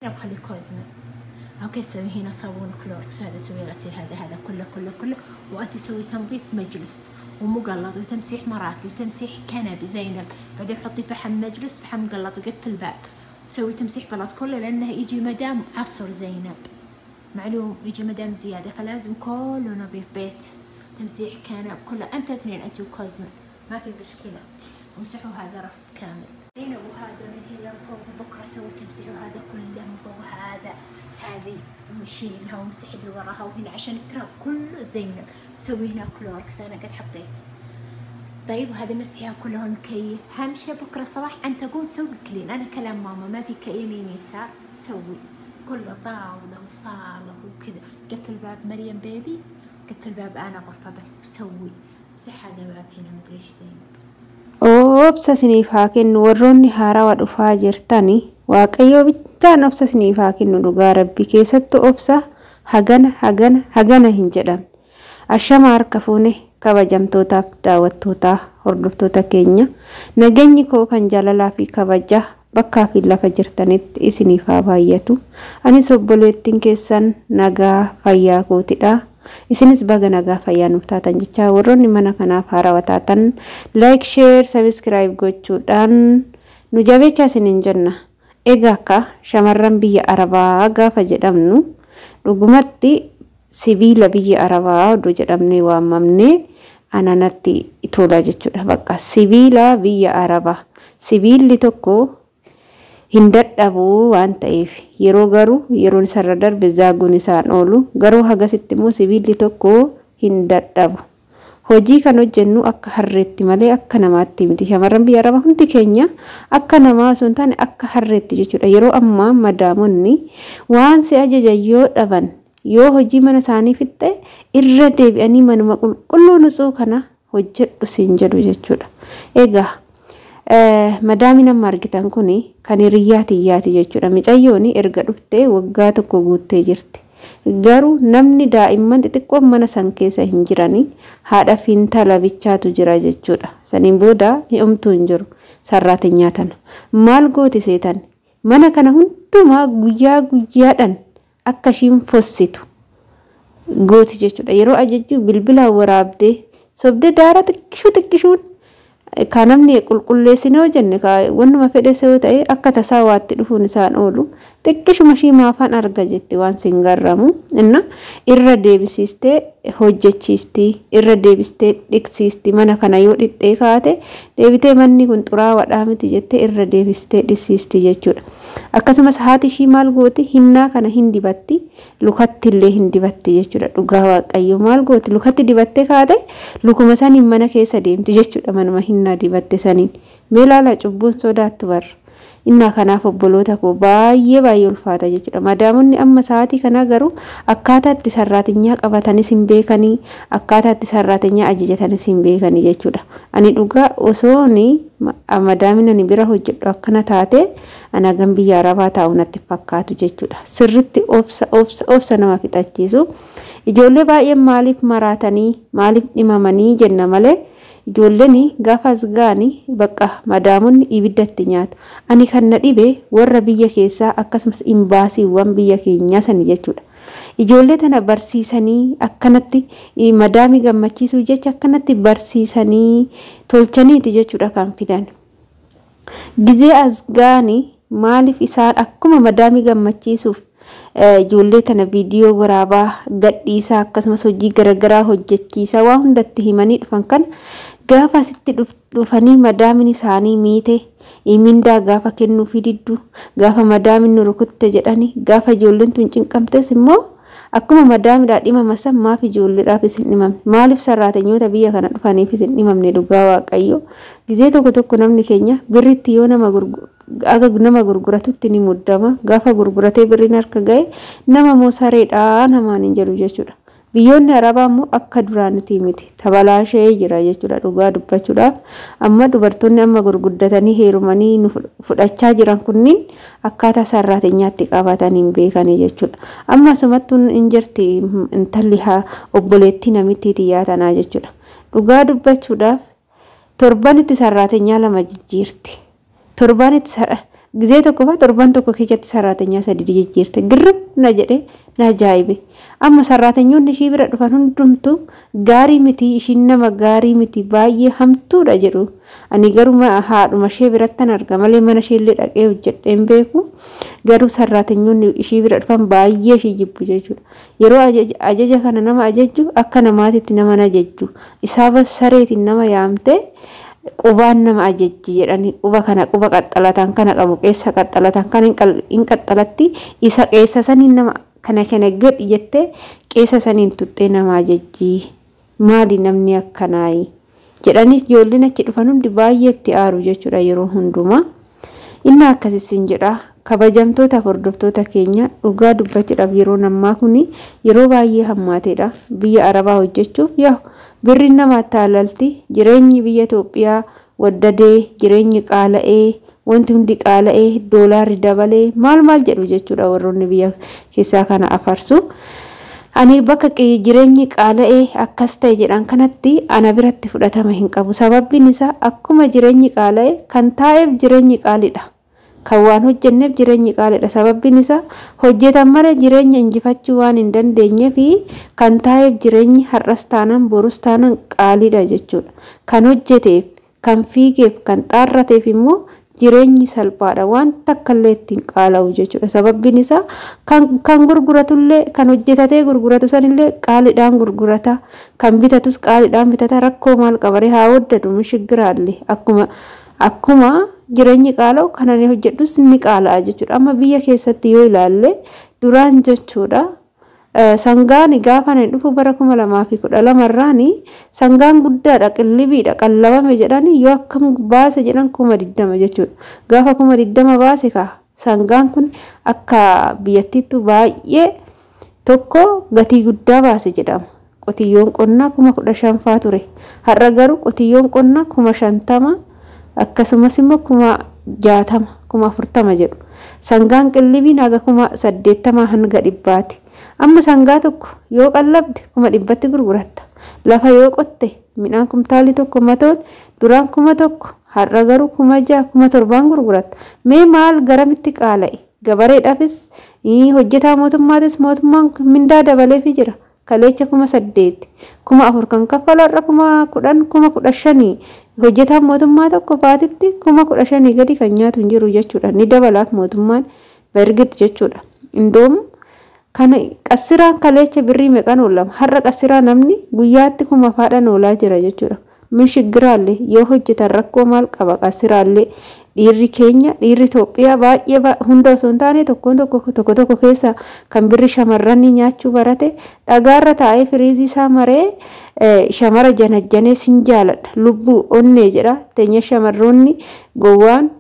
وخلي كوزمن. okay، سوي هنا صابون كلوركس، هذا سوي غسيل، هذا هذا كله كله كله. وانت سوي تنظيف مجلس ومقلط وتمسيح مراكي وتمسيح كنب زينب. بعدين حطي فحم مجلس، فحم مقلط، وقفل الباب. سوي تمسيح بلاط كله، لانه يجي مدام عصر زينب، معلوم يجي مدام زيادة، فلازم كله نظيف بيت، تمسيح كنب كله. انت اثنين، انت وكوزمن، ما في مشكلة. وامسحوا هذا رف كامل زينب، وهذا من هنا فوق. بكرة سوي تمسيح هذا كله من فوق، هذا هذه مشيلها ومسح اللي وراها وهنا عشان التراب كله زينب. سوي هنا كلوركس، انا قد حطيت. طيب، وهذا مسحيها كلها المكيف. همشي بكرة صباح انت قوم سوي clean. انا كلام ماما ما في يمين يسار، سوي كله طاولة وصالة وكذا. قفل باب مريم baby، قفل باب انا غرفة بس، وسوي مسح هذا باب هنا مدري ايش زينب. Obsa isiniif haa kennu warroonni haarawaa dhufaa jirtani. Waaqayyoo bichaan obsa isiniif haa kennu, dhugaa rabbi keessattuu obsa hagana hagana hagana hin jedhamne. Ashama harka fuune, kabajamtootaaf daawwattootaa hordoftoota keenya, nageenyi koo kan jaalalaa fi kabajaa bakkaa fi lafa jirtanitti isiniif haa baay'atu. Anis obboleettiin keessan nagaa fayyaa kootidha. Isinis baga nagaa fayyaa nuuf taatan jecha, warroonni mana kanaaf haarawaa taatan like, share, subscribe gochuudhaan nu jabeechaa isiniin jenna. Egaa akka shamarran biyya Arabaa gaafa jedhamnu, dhugumatti sibiila biyya Arabaa oduu jedhamnee waamamne ananatti tola jechuudha. Bakka sibiila biyya Arabaa, sibiilli tokko hin dadhabu waan ta'eef, yeroo garuu yeroon isarra darbe zaaguun isaan oolu, garuu hagasitti immoo sibiilli tokko hin dadhabu. Hojii kan hojjennu akka harreetti malee akka namaatti miti. Shamarran biyya Arabaa hundi keenya akka namaa osoo hin taane akka harreetti jechuudha. Yeroo ammaa madaamonni waan si ajajan yoo dhaban, yoo hojii mana isaanii fixxe, irra deebi'anii manuma qulqulluu nutsuu kana hojjedhu siin jedhu jechuudha. Egaa madaamiin amma argitan kun kan hiriyyaa tiyyaati jechuudha. Micayyoon erga dhuftee waggaa 1 guuttee jirti. Garuu namni daa'imman xixiqqoon mana san keessa hin jirani, haadha fi intala bichaatu jira jechuudha. Saniin booda homtuu hin jiru. Sarraatinyaa tana. Maal gooti seetan? Mana kana hundumaa guyyaa guyyaadhaan akka ishiin fossitu gooti jechuudha. Yeroo ajajju bilbilaan waraabdee sobdee daara xiqqishuu xiqqishuun kan namni qulqulleessinee hojjenne, wannuma fedhe yoo ta'e, akka tasaa waatti dhufuun isaan oolu, xiqqishuma ishii maafaan arga jetti waan sin garramu inna irra deebisiistee hojjechiisti, irra deebistee dhiqsiisti. Mana kana yoo dhiqxee kaate, deebitee manni kun xuraawaadhaa miti jettee irra deebistee dhisiisti jechuudha. Akkasumas haati ishii maal gooti? Hinnaa kana hin dibatti, lukatti illee hin dibatti jechuudha. Dhugaa Waaqayyo, maal gooti? Lukatti dibattee kaate, lukuma saniin mana keessa deemti jechuudha, manuma hinnaa dibatte saniin. Mee ilaala, cubbuun sodaattu barra. Innaa kanaaf obboloota koo, baay'ee baay'ee ulfaata jechuudha. Madaamonni amma sa'aatii kanaa garuu akkaataa itti sarraatinyaa qabatanis hin beekanii, akkaataa itti sarraatinyaa ajajatanis hin beekanii jechuudha. Ani dhugaa osoo madaamin ani bira hojjedhu akkana taate, ana gan biyya Arabaa taa'u natti fakkaatu jechuudha. Sirritti obsa obsa obsa nama fixachiisu. Ijoollee baay'een maaliif maraatanii, maaliif dhimamanii jenna malee, ijoolleen gaafa as ga'anii bakka madaamonni ibiddatti nyaatu. Ani kan na dhibe warra biyya keessaa, akkasumas imbaasiiwwan biyya keenyaa sani jechuudha. Ijoollee tana barsiisanii, akkanatti madaamii gammachiisuu jecha akkanatti barsiisanii tolchaniiti jechuudha kan fidan. Gizee as ga'anii maaliif isaan akkuma madaamii gammachiisuuf ijoollee tana viidiyoo waraabaa gadhiisaa, akkasumas hojii garaagaraa hojjechiisaa, waa hundatti himanii dhufan kan gaafa asitti dhufanii madaamin isaanii miite, mindaa gaafa kennuufii diddu, gaafa madaamin nu rukutte jedhanii, gaafa ijoolleen tun cinqamtes immoo akkuma madaamidhaa dhimama san maaf ijoolleedhaaf isin dhimamne? Maaliif sarraatenyoota biyya kana dhufaniif isin dhimamne? Dhugaa Waaqayyo, gizee tokko tokko namni keenya birritti yoo nama aga nama gurguratutti ni muddama. Gaafa gurguratee birriin harka ga'e, nama moo sareedhaa namaan hin jedhu jechuudha. Biyyoonni Arabaa immoo akka duraanitii miti, tabalaashee jira jechuudha. Dhugaa dubbachuudhaaf, amma dubartoonni amma gurguddatanii heerumanii nu fudhachaa jiran kunniin akkaataa sarraatenyaatti qabatanii hin beekanii jechuudha. Amma asumattuu hin jirti intalli haa obboleettii namittii xiyyaa tanaa jechuudha. Dhugaa dubbachuudhaaf, torbanitti sarraatenyaa lama jijjiirti. Torbanitti. Gizee tokko fa'aa torban tokko keessatti saraatenyaa 3 jijjiirte. Girrim na jedhee na ajaa'ibe. Amma saraatenyoonni ishii bira dhufan hundumtuu gaarii miti, ishiin nama gaarii miti, baay'ee hamtuudha jedhu. Ani garuu haadhuma ishee birattan arga malee mana ishee illee dhaqee hojjedhee hin beeku. Garuu saraatenyoonni ishii bira dhufan baay'ee ishii jibbu jechuudha. Yeroo ajaja kana nama ajajju akka namaatitti nama ajajju. Isaaba sareetiin nama yaamte qubaan nama ajajji jedhanii quba kana quba qaxxalatan kana qabu keessa qaxxalatan kana hin qaxxalatti isa keessa saniin nama kana kana godhi jettee keessa saniin tuttee nama ajajji maali namni akkanaayi jedhanii ijoolleen achi dhufan hundi baay'ee itti aaru jechuudha yeroo hundumaa. Inni akkasiin jedha. Kabajamtoota hordoftoota keenya dhugaa dubbachuudhaaf yeroo ammaa kun yeroo baay'ee hammaateedha. Biyya Arabaa hojjechuuf yaa birri nama taalalti, jireenyi biyya Itoophiyaa waddadee, jireenyi qaala'ee, wanti hundi qaala'ee, doolaarri dabalee maal maal jedhu jechuudha warroonni biyya keessaa kana afarsu. Ani bakka jireenyi qaala'ee akkas ta'e jedhan kanatti ana biratti fudhatama hin qabu. Sababbiin isaa akkuma jireenyi qaala'ee kan taa'eef jireenyi qaalidha. Kan waan hojjenneef jireenyi qaalidha. Sababbiin isaa hojjetan malee jireenya injifachuu waan hin dandeenyeef kan taa'eef jireenyi har'as taanaan borus taanaan qaalidha jechuudha. Kan hojjeteef, kan fiigeef, kan xaarrateef immoo jireenyi salphaadha. Waan takka illee ittiin qaala'u jechuudha. Sababbiin isaa kan gurguratullee kan hojjetatee gurguratu sanillee qaalidhaan gurgurata. Kan bitatus qaalidhaan bitata. Rakkoo maal qabaree haa waddadu mishigiraallee akkuma jireenyi qaala'u kan ani hojjedhus ni qaala'a jechuudha. Amma biyya keessatti yoo ilaalle duraan jechuudha sangaan gaafa ani dhufu bara 2012 irraani sangaan guddaadha, qillibiidha, qallabame jedhani yoo akkam baase jedhan 20,000 jechuudha. Gaafa 20,000 baase ka sangaan kun akka biyyattiittu baay'ee tokko gatii guddaa baase jedhama. Qotiyyoon qonnaa 15,000 faa ture. Har'a garuu qotiyyoon qonnaa 50,000 akkasumas immoo 60,000 40,000 jedhu. Sangaan qillibiin haga 80,000 hanga 100,000. Amma sangaa tokko yoo qallabde 100,000 gurguratta. Lafa yoo qotte midhaan kumtaalli tokko matoon duraan 1,000 har'a garuu 6,000 7,000 gurguratta. Mee maal garamitti qaala'e? Gabareedhaafis hojjetaa mootummaatis mootummaan mindaa dabaleefii jira. Kaleecha 8,000 4,000 kan kaffalu har'a 10,000 15,000 hojjetaan mootummaa tokko baatitti 15,000 gadi kan nyaatu hin jiru jechuudha. Ni dabalaaf mootummaan bergit jechuudha. Indoom kana qassiraan kaleecha birrii meeqan oolama? Har'a qassiraa namni guyyaatti 2,000 faadhaan oolaa jira jechuudha. Mishigiraallee yoo hojjetan rakkoo maal qaba? Qassiraallee dhiirri keenya dhiirri Itoophiyaa baay'ee hunda osoo hin taane tokkoon tokko tokko keessa kan birri shamarranii nyaachuu barate dhagaarra taa'ee firiizii isaa maree shamara janajjanee sin jaaladha lubbuu onnee jedha. Teenya shamarroonni gowwaan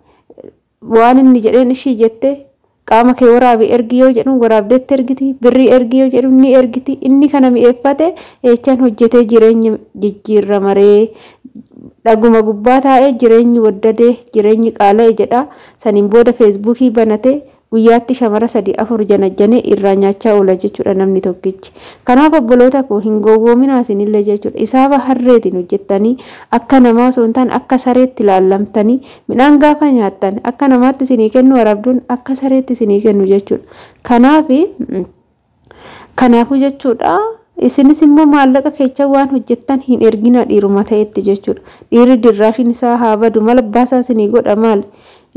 waan inni jedheen ishii jette qaama kee waraabi ergi yoo jedhu waraabdeetti ergiti, birrii ergi yoo jedhu ni ergiti. Inni kana mi'eeffate eechaan hojjetee jireenya jijjiirra maree dhaguma gubbaa taa'ee jireenyi waddadee jireenyi qaala'e jedha. Saniin booda feesbuukii banate guyyaatti shamara 3-4 janajjanee irraa nyaachaa oola jechuudha namni tokkichi. Kanaaf obboloota koo hin gowwoominaa isinillee jechuudha. Isaaba harreetiin hojjettanii akka namaa osoo hin taane akka sareetti ilaallamtanii midhaan gaafa nyaattan akka namaatti isinii kennu warabduun akka sareetti isinii kennu jechuudha. Kanaafuu jechuudha isinis immoo maallaqa keessa waan hojjettan hin ergina dhiiruma ta'etti jechuudha. Dhiirri dirraashin isaa haa badu mala baasaa isinii godha maali?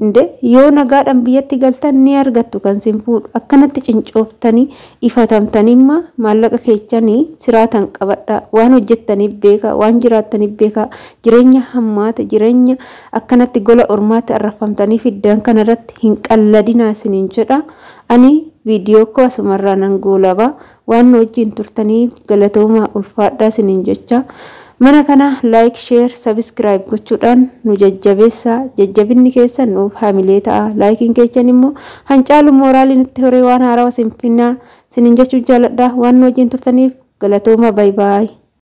Inde yoo nagaadhaan biyyatti galtan ni argattu kan sin fuudhu. Akkanatti cincooftanii ifatamtanii immoo maallaqa keessanii siraatan qabadhaa. Waan hojjettaniif beekaa, waan jiraattaniif beekaa. Jireenya hammaata, jireenya akkanatti gola ormaatti arrafamtanii fiddan kanarratti hin qalladinaa isiniin jedha. Ani viidiyoo koo asumarraa nan goolaba. Waan nu wajjin turtaniif galatoomaa ulfaadhaa isiniin jecha. Mana kana like, share, subscribe gochuudhaan nu jajjabeessaa. Jajjabinni keessan nuuf haamilee ta'a. Laayikiin keessan immoo hancaalu mooraalii nutti horee waan haarawaa isin finnaa isiniin jechuu jaaladha. Waan nu wajjin turtaniif galatooma. Baay baay.